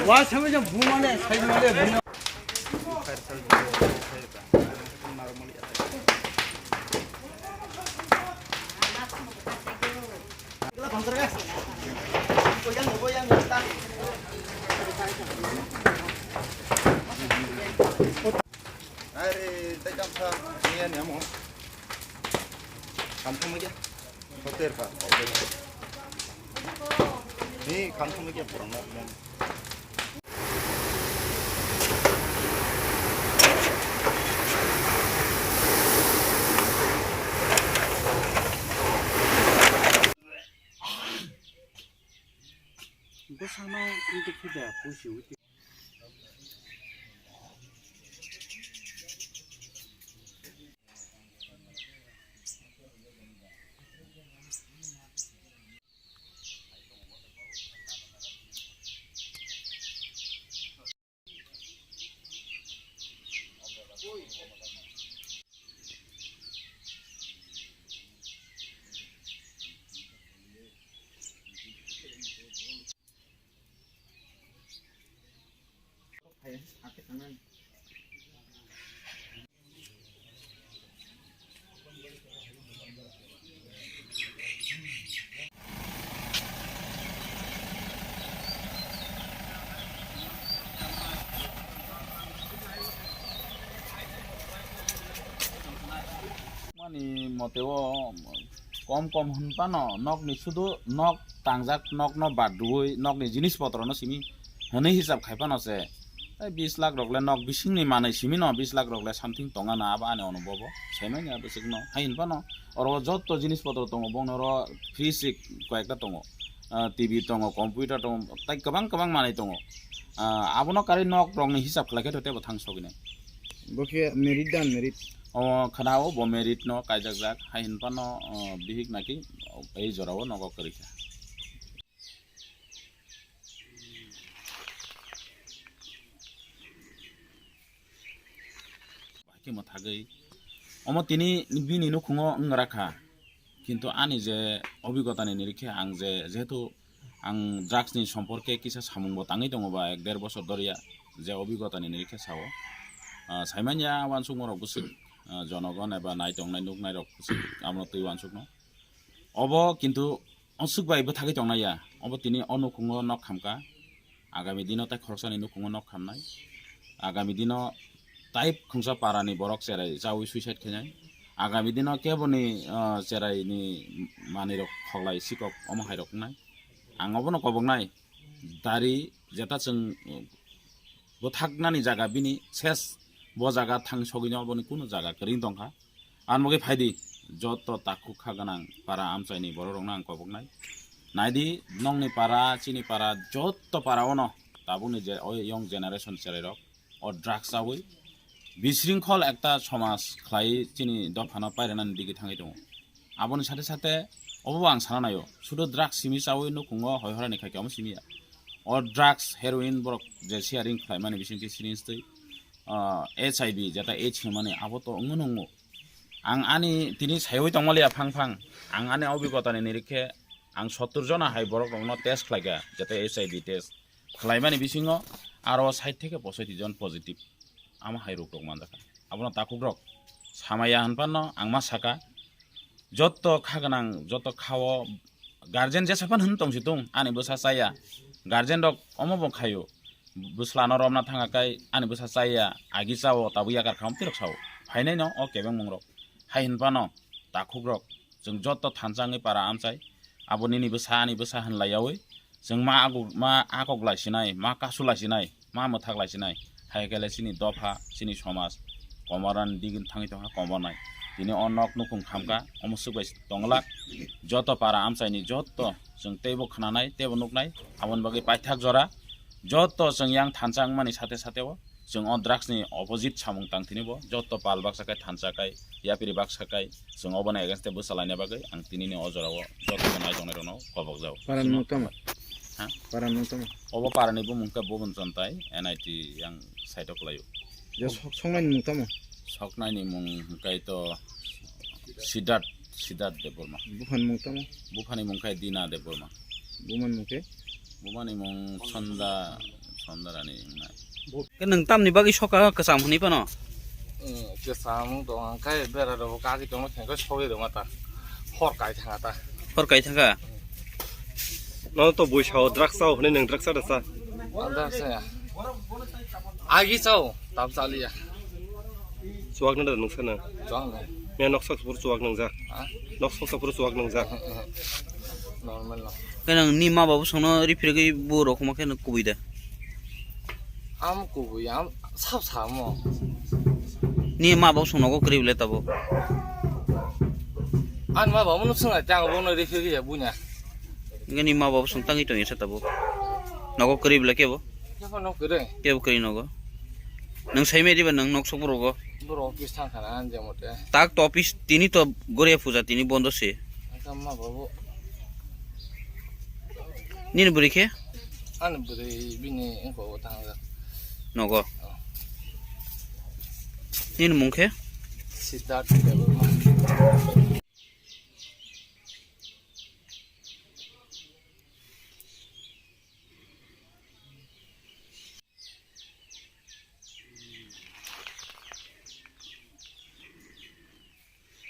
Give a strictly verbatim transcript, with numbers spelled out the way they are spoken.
Wa sami jang bumane, sai male bumane. Are, tai jam sa, ni ani amo. Kam thangma kya? Hotel pa. Ni kam thangma kya purang na. Bwsano wngtwi phida puisi wngtwi. Mani mote o kom kom hwn phano nokni sudu nok tangjak nokno bad rwui nokni jinis potrono simi hwnwi hisab khai phano se. Tei bis lakh rok le nok bisingni manwi simi no bis lakh rok le something tonga na abo ani onubhobo. Saimanya bwswkno hai hwn phano oro jotto jinis potro tongo bongni oro fridge koyekta tongo. Ah, T V tongo, computer tongo, tei kwbang kwbang manwi tongo. Ah, abono karwi nok rokni hisab khlai khe tei bo thang sogwi nai. Bo khe married da unmarried? O khana o bo married no kaijak jak hai hwn phano, o, bihik naki ei jora o nogo kwrwi kha. Bahai khe mwthagwi omo tini bini nukhungo wng gra kha, kintu ani je obhigota ni nirikhe ang je jehetu ang drugs ni somporke kisa samung bo tangwi tongo ba ek der bosor doriya je obhigota ni nirikhe sao. Ah, saimanya uansukma rok bwswk, ah, jonogon eba naitongnai nuknai rok bwswk abono twi uansukno. Obo kintu uansuk bai bwthagwi tongnai ya. Obo tini o nukhungo nok khamkha. Agami dino tei khoroksani nukhungo nok khamnai. Agami dino tai khungsa parani borok cherai chaui suicide khainai. Agami dino keboni, ah, cheraini manwirok khoklai sikok omo hai rok wngnai. Ang obono koboknai. Dari jeta chwng, uh, bwthaknani jaga bini ses bo jaga thang sogwino oboni kunu jaga kwrwi tongkha. Ang bagwi phaidi, joto takhuk kha gwnang para amchaini bororokno ang koboknai. Naidi, nokni para, chini para, joto para ono tabukni je o young generation cherairok o drugs chaui bisringkhol ekta somaj khlai chini dophano pairenani digi thangwi tongo. Aboni sate sate obo ang sana naio, sudu drugs simi chaui nukhungo hoi horani khaikhe omo simi ya. O drugs, heroin borok je sharing khlaimani bisingtwi syringe twi, ah, H I V jeta AIDS hinmani abo to wngmano wngo. Ang ani tini saiwi tongmaliya phang phang, ang ani obhigotani nirikhe ang sottur jona hai borok rokno test khlaikha, jeta H I V test khlaimani bisingo aro sait theke posoiti jon positive. Amo hai rok rok manjakha. Abono takhuk rok samaya hwn phano ang ma saka, jotto kha gwnang, jotto khao guardian jesa phano hwn tong si tung, ani bwsa chaya. Guardian rok omo bo khaio. Bwsla no romna thanga kai ani bwsa chaya, agi chao, tabuk yakar kha, omtwi rok sao. Phainai no o kebeng mung rok. Hai hwn phano takhuk rok, chwng jotto thansa wngwi para amchai. Abo nini bwsa, ani bwsa hwn lai yaui. Chwng ma agu-, ma akok lai sinai, ma kasu lai sinai, ma mwthak lai sinai. Hai khe le chini dopha, chini somaj, komoran digin thangwi tongkha, komornai. Tini o nok nukhung khamkha, omo swk bai tonglak. Joto para amchaini joto chwng teibo khnanai, teibo nuknai. Aboni bagwi paithak jora joto chwng yang thansa wngmani sate sate o. Chwng o drugs ni opposite samung tang thini bo, joto pal baksa kai thansa kai, yapiri baksa kai, chwng obono against tei bwsa laina bagwi ang tini ni o jora o joto bo nai tongnai rok no kobok jago. Para ni mung tamo? Ha? Para ni mung tamo? Obo para ni bumung khe Bubun Chontai, N I T yang side o kwlai o. Je sok-, soknai ni mung tamo? Soknai ni mung hwnkhe to Siddharth, Siddharth Debbarma. Bupha ni mung tamo? Bupha ni mung khe Dina Debbarma. Buma ni mung khe? Bumani mung Sonda, Sonda rani wngnai. Khe nwng tamni bagwi soka kwcham hwnwi phano? Hmm, kwcham wng tong ang khe bera rok kagwi tongma khe khe sogwi rwma ta. Hor kai thanga ta. Hor kai thanga? No to bui sao drugs sao hwnwi nwng drugs sao da sa. Drugs sao ya. Agi sao, tab saliya. Chuak nang da nwng sana. Chuak nang. Miya nok sak pur chuak nang ja. Ha? Nok sak pur chuak nang ja. Normal no. Khe nwng ni ma babu songno ripirgwi bu rok ma khe nwng kubui da. Am kubui am sab samo. Ni ma babu songno go kwrwi le tabo. An ma babu nuk song tang bo no ripirgwi ya bunya. Nini ma babu song tangwi tongya sa tabo. Nogo kwrwi bwle kebo? Kebo no kwrwi. Kebo kwrwi nogo. Nwng sai me diba nwng nok sok borogo? Borok office thang khana anje mote. Tak to office tini to Goria puja tini bondo se. Aka ma babu. Nini bwrwi khe? Ani bwrwi bini engko tang jak. Nogo. Nini mung khe? Siddharth Debbarma.